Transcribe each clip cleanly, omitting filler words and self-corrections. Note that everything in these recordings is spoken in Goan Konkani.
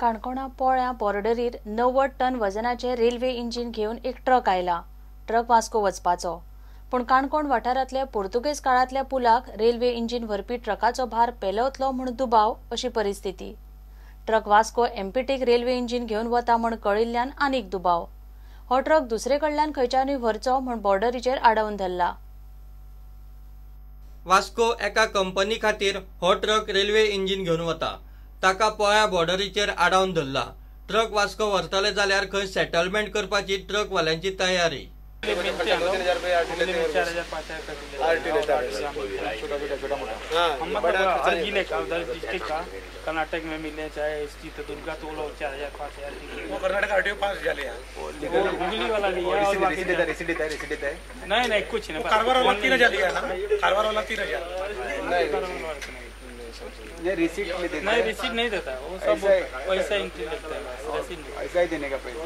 काणकोणा पोळ्या बॉर्डरीर 90 टन वजनाचे रेल्वे इंजिन घेवन एक ट्रक आयला. ट्रक वास्को वचपाचो, पूण काणकोण वाठारांतल्या पुर्तुगेज काळांतल्या पुलाक रेल्वे इंजिन व्हरपी ट्रकाचो भार पेलवतलो म्हूण दुबाव अशी परिस्थिती. ट्रक वास्को एमपीटीक रेल्वे इंजिन घेवन वता म्हूण कळिल्ल्यान आनीक दुबाव. हो ट्रक दुसरे कडल्यान खंयच्यानूय व्हरचो म्हूण बॉर्डरीचेर आडावन धरला. वास्को एका कंपनी खातीर हो ट्रक रेल्वे इंजिन घेवन वता. ताका पोळ्या बॉर्डरीचेर आडावन धरला. ट्रक वास्को व्हरतले जाल्यार खंय सेटलमेंट करपाची ट्रकवाल्यांची तयारी. 3,000 4,000 5,000 हर जिले का उधर डिस्ट्रिक्ट का कर्नाटक में मिले चाहे चित्रदुर्गा तो लोग 4,000 5,000 वो कर्नाटक आरटीओ 5,000 लिया, हुगली वाला लिया, नहीं नहीं कुछ नहीं, कारवार वाला 3,000 लिया ना, कारवार वाला 3,000 नहीं, रिसीट में देता नहीं, रिसीट नहीं देता वो, सब पैसा एंट्री लगता है, रसीद नहीं, ऐसा ही देने का पैसा,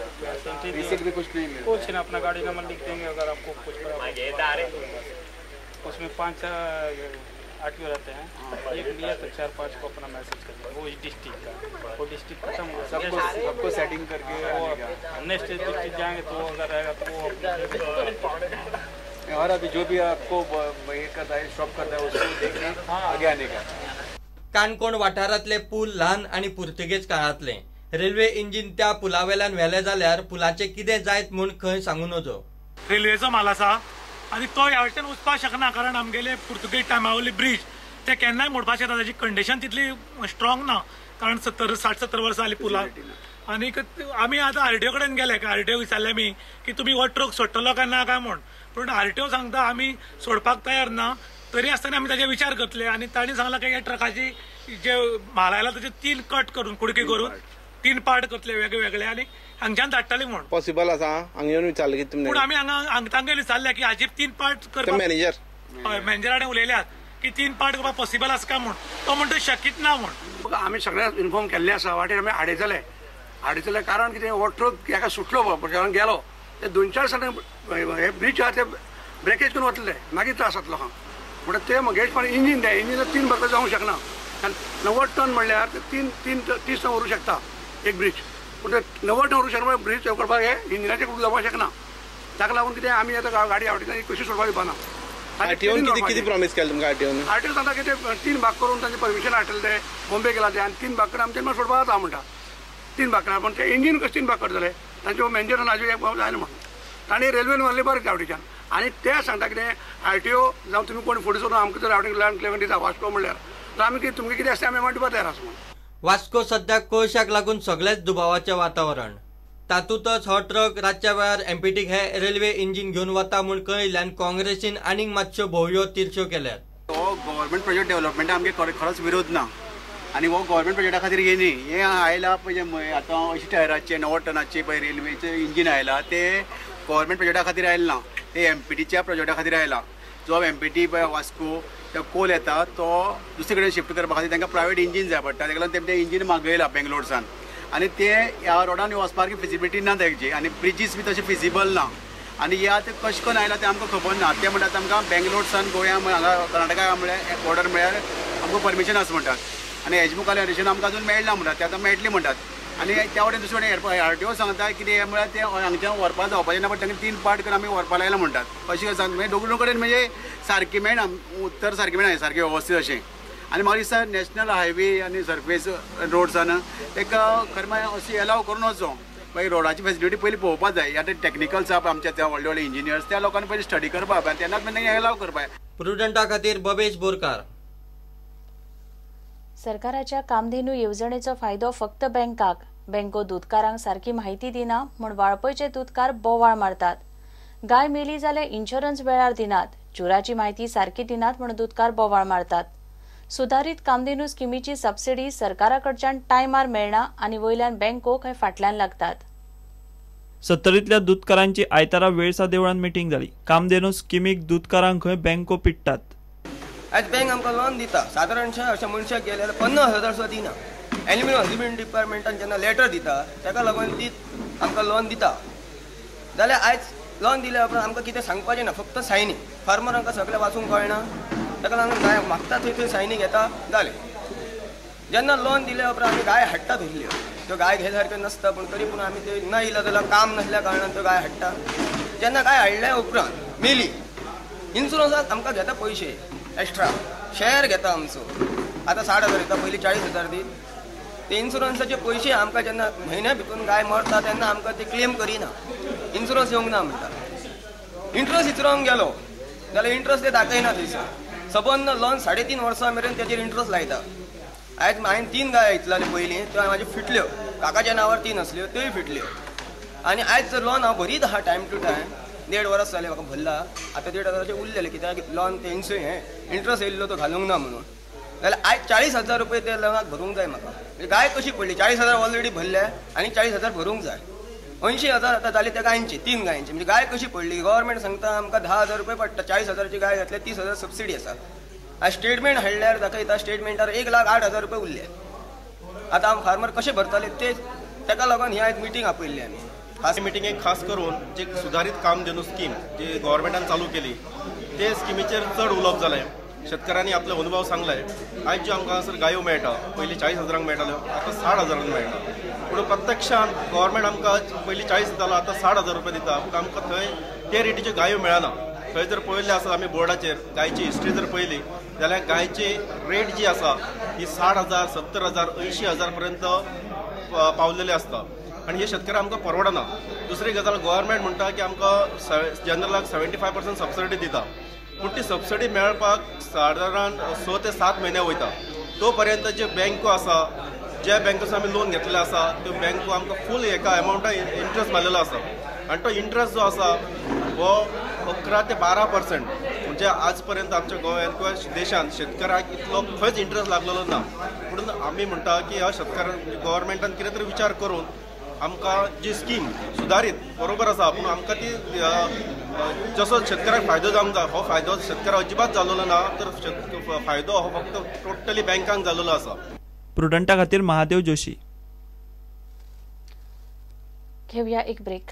रिसीट भी कुछ नहीं मिलता, कुछ ना, अपना गाड़ी नंबर लिख देंगे अगर आपको कुछ उसमें 5 8 रहते हैं, एक लिया तो 4-5 को अपना मैसेज कर दिया, वो डिस्ट्रिक्ट का, वो डिस्ट्रिक्ट खत्म हुआ, सबको सबको सेटिंग करके नेक्स्ट डिस्ट्रिक्ट जाएंगे तो अगर रहेगा तो वो। और अभी जो भी आपको ये करता है स्टॉप करता है उसको देखने आगे आने का। काणकोण वाठारांतले पूल ल्हान आनी पुर्तुगेज काळांतले. रेल्वे इंजिन त्या पुलावेल्यान व्हेले जाल्यार पुलाचें कितें जायत म्हूण खंय सांगू नजो. रेल्वेचो माल आसा आनी तो ह्या वटेन वचपाक शकना, कारण आमगेले पुर्तुगेज टायमा वयली ब्रीज ते केन्नाय मोडपाक शकता, ताची कंडिशन तितली स्ट्रॉंग ना, कारण 60-70 वर्सां जाली पुलाक. आनीक आमी आतां आरटीओ कडेन गेले, आरटीओ विचारलें आमी की तुमी हो ट्रक सोडटलो काय ना काय म्हूण, पूण आरटीओ सांगता आमी सोडपाक तयार ना, तरी आसतना आमी ताजेर विचार करतले. आनी तांणी सांगलां की ह्या ट्रकाची जे म्हाल आयला ताचे 3 कट करून कुडके करून 3 पार्ट करतले वेगळे वेगळे आनी हांगच्यान धाडटले म्हूण. पॉसिबल आसा हांगा येवन विचारलें की तुमी? पूण आमी हांगा तांगेर विचारलें की हाजेर 3 पार्ट करपाक मॅनेजर, हय मॅनेजरा कडेन उलयल्यात की 3 पार्ट करपाक पॉसिबल आसा काय म्हूण, तो म्हणटा शक्यच ना म्हूण. आमी सगळ्यांक इन्फॉर्म केल्लें आसा, वाटेर आमी आडयतले, आडयतले कारण कितें हो ट्रक एका सुटलो कारण गेलो ते 2-4 दिसांनी हे ब्रीज आहा ते ब्रेकेज करून वतले, मागीर त्रास जातलो लोकांक. म्हणटा ते मंगेशपण इंजीन ते इंजिन 3 भाग जावंक शकना, कारण 90 टन म्हणल्यार 3-30 टन व्हरूंक शकता एक ब्रीज, पूण ते 90 टन व्हरूंक शकना ब्रीज करपाक हे इंजिनाचे कुठं जावपाक शकना. ताका लागून कितें आमी आतां गाडी आवडटा कशी सोडपाक दिवपाना. आरटीओन कितें प्रॉमीस केलें तुमकां? आरटीओन आरटीओ सांगता की ते 3 भाग करून तांचे परमिशन हाडटले, ते बॉम्बे गेला ते आनी 3 भाग करून आमचे मागीर सोडपाक जाता म्हणटा, 3 भाग करून. पण ते इंजीन कशें 3 भाग करतले, तांचे मॅनेजरान आजून एक जायना म्हणून तांणी रेल्वेन व्हरले बरें गावडीच्यान. आनी ते सांगता कितें आरटीओ जावं तुमी कोण फुडें सरून आमकां जर आवडीक लँड क्लेम दिता वास्को म्हणल्यार तर आमी कितें तुमकां कितें आसता आमी मांडपा तयार आसा म्हणून. वास्को सद्याक कोळशाक लागून सगळेच दुबावाचें वातावरण. तातूंतच हो ट्रक रातच्या वेळार एमपीटीक हे रेल्वे इंजिन घेवन वता म्हूण कळिल्ल्यान काँग्रेसीन आनीक मातश्यो भोवयो तिरश्यो केल्यात. हो गव्हर्मेंट प्रोजेक्ट डेव्हलपमेंटा आमगे खरोच विरोध ना आनी हो गव्हर्मेंट प्रोजेक्टा खातीर हे न्ही, हें आयला पळय आतां 80 टायराचे 90 टनाचे पळय रेल्वेचें इंजीन आयला ते गव्हर्मेंट प्रोजेक्टा खातीर आयलें ना, ते एमपीटीच्या प्रोजेक्टा खातीर आयला. जो एमपीटी पळय वास्को तो कोल येता तो दुसरे कडेन शिफ्ट करपा खातीर तांकां प्रायवेट इंजीन जाय पडटा, ताका लागून तें इंजीन मागयला बेंगलोरसान आनी ते ह्या रोडान वचपाक फिजिबिलिटी ना तेजी आनी ब्रिजीस बी तशें फिजिबल ना आनी हे आतां कशें करून आयला तें आमकां खबर ना. ते म्हणटात आमकां बेंगलोरसान गोंया हांगा कर्नाटका म्हळ्यार बॉर्डर म्हळ्यार आमकां परमिशन आसा म्हणटात आनी हेजे मुखार एडिशन आमकां अजून मेळना म्हणटात, ते आतां मेळटली म्हणटात. आनी त्या वटेन दुसरे वटेन आरटीओ सांगता कितें म्हळ्यार ते हांगच्यान व्हरपाक जावपाचें ना, बट तांकां 3 पार्ट करून आमी व्हरपाक लायला म्हणटात. अशें सांग मागीर दोन कडेन म्हणजे सारकें मेळना, उत्तर सारकें मेळना सारकें वेवस्थीत अशें. आनी म्हाका दिसता नॅशनल हायवे आनी सर्फेस रोड्सान ताका खरें म्हळ्यार अशें एलाव करून वचो, मागीर रोडाची फेसिलिटी पयलीं पळोवपाक जाय. आतां टॅक्निकल्स आहा आमच्या त्या व्हडले व्हडले इंजिनियर्स त्या लोकांनी पयलीं स्टडी करपाक आनी तेन्नाच मागीर एलाव करपाक. प्रुडंटा खातीर बबेश बोरकार. सरकाराच्या कामधेनू येवजणेचो फायदो फक्त बँकाक, बँको दुदकारांक सारकी माहिती दिना म्हूण वाळपयचे दुदकार बोवाळ मारतात. गाय मेली जाल्यार इन्शुरन्स वेळार दिनात, चुराची माहिती सारकी दिनात म्हूण दुदकार बोवाळ मारतात. सुधारीत कामधेनू स्किमीची सबसिडी सरकारा कडच्यान टायमार मेळना आनी वयल्यान बँको खंय फाटल्यान लागतात. सत्तरींतल्या दुदकारांची आयतारा वेळसा देवळान मिटींग जाली. कामधेनू स्किमीक दुदकारांक खंय बँको पिडटात. आयज बँक आमकां लोन दिता, सादारणशें अशें मनशाक गेले जाल्यार 50,000 सुद्दां दिना. एनिमल हजबंड डिपार्टमेंटान जेन्ना लेटर दिता ताका लागून ती आमकां लोन दिता. जाल्यार आयज लोन दिल्या उपरांत आमकां कितें सांगपाचें ना, फक्त सायनी. फार्मरांकां सगळें वाचूंक कळना, ताका लागून गाय मागता थंय थंय सायनी घेता जालें. जेन्ना लोन दिल्या उपरांत आमी गाय हाडटा थंयसल्यो, त्यो गाय घे सारक्यो नासता, पूण तरी पूण आमी ते न इला जाल्यार काम नासल्या कारणान त्यो गाय हाडटा. जेन्ना गाय हाडल्या उपरांत मेली, इन्सुरन्साक आमकां घेता पयशे एक्स्ट्रा, शेअर घेता आमचो. आतां 60,000 दिता, पयलीं 40,000 दी. ते इन्सुरन्साचे पयशे आमकां जेन्ना म्हयन्या भितून गाय मरता तेन्ना आमकां ते क्लेम करिना, इन्सुरन्स येवंक ना म्हणटा. इंट्रस्ट इचरोंक गेलो जाल्यार इंट्रस्ट ते दाखयना थंयसर. सबंद लोन 3.5 वर्सां मेरेन तेजेर इंट्रस्ट लायता. आयज हांवें 3 गाय इतल्याल्यो पयलीं, त्यो म्हाज्यो फिटल्यो, काकाच्या नांवार 3 आसल्यो त्योय फिटल्यो. आनी आयज जर लोन हांव भरीत आहा टायम टू टायम, 1.5 वर्स जालें म्हाका भरला, आतां 1,500 उरलेलें कित्याक लोन ते हें इंट्रस्ट येयल्लो तो घालूंक ना म्हणून. जाल्यार आयज 40,000 रुपये ते लोनाक भरूंक जाय म्हाका. म्हणजे गाय कशी पडली, 40,000 ऑलरेडी भरले आनी 40,000 भरूंक जाय. 80,000 आतां जाली त्या गायंची, 3 गायंची. म्हणजे गाय कशी पडली, गव्हर्मेंट सांगता आमकां 10,000 रुपये पडटा, 40,000ची गाय घातल्या 30,000 सबसिडी आसा. आयज स्टेटमेंट हाडल्यार दाखयता स्टेटमेंटार 1,08,000 रुपये उरले. आतां आम फार्मर कशे भरतले ते, ताका लागून ही आयज मिटींग आपयल्ली आमी. खास मिटिंगेक खास करून जी सुदारीत कामधेनू स्कीम जी गव्हर्मेंटान चालू केली ते स्किमीचेर चड उलोवप जालें. शेतकारांनी आपले अनुभव सांगले. आयज ज्यो आमकां हांगासर गायो मेळटा, पयलीं 40,000 मेळटाल्यो, आतां 60,000 मेळटा. पूण प्रत्यक्षान गव्हर्मेंट आमकां पयलीं 40 दितालो, आतां 60,000 रुपया दिता. पूण आमकां थंय ते रेटीच्यो गायो मेळना. थंय जर पळयल्लें आसा आमी बोर्डाचेर गायची हिस्ट्री जर पळयली जाल्यार गायची रेट जी आसा ही 60,000, 70,000, 80,000 पर्यंत पावलेली आसता. आनी हे शेतकऱ्यांक आमकां परवडना. दुसरी गजाल, गव्हर्मेंट म्हणटा की आमकां जनरलाक 75% सबसिडी दिता, पूण ती सबसिडी मेळपाक सादारण 6 ते 7 म्हयने वयता. तो पर्यंत ज्यो बँको आसा, ज्या बँकोचो आमी लोन घेतलेलें आसा त्यो बँको आमकां फूल एका एमावंटा इंट्रस्ट मारलेलो आसा. आनी तो इंट्रस्ट जो आसा हो 11 ते 12%. म्हणजे आज पर्यंत आमच्या गोंयांत किंवा देशांत शेतकाराक इतलो खंयच इंट्रस्ट लागलेलो ना. म्हणून आमी म्हणटा की ह्या शेतकारांक गव्हर्मेंटान कितें तरी विचार करून आमकां जी स्कीम सुदारीत बरोबर आसा, पूण आमकां ती जसो शेतकाराक फायदो जावंक जाय हो फायदो शेतकाराक अजिबात जाल्लो ना, तर फायदो हो फक्त टोटली बँकांक जाल्लो आसा. प्रुडंटा खातीर महादेव जोशी. घेऊया एक ब्रेक.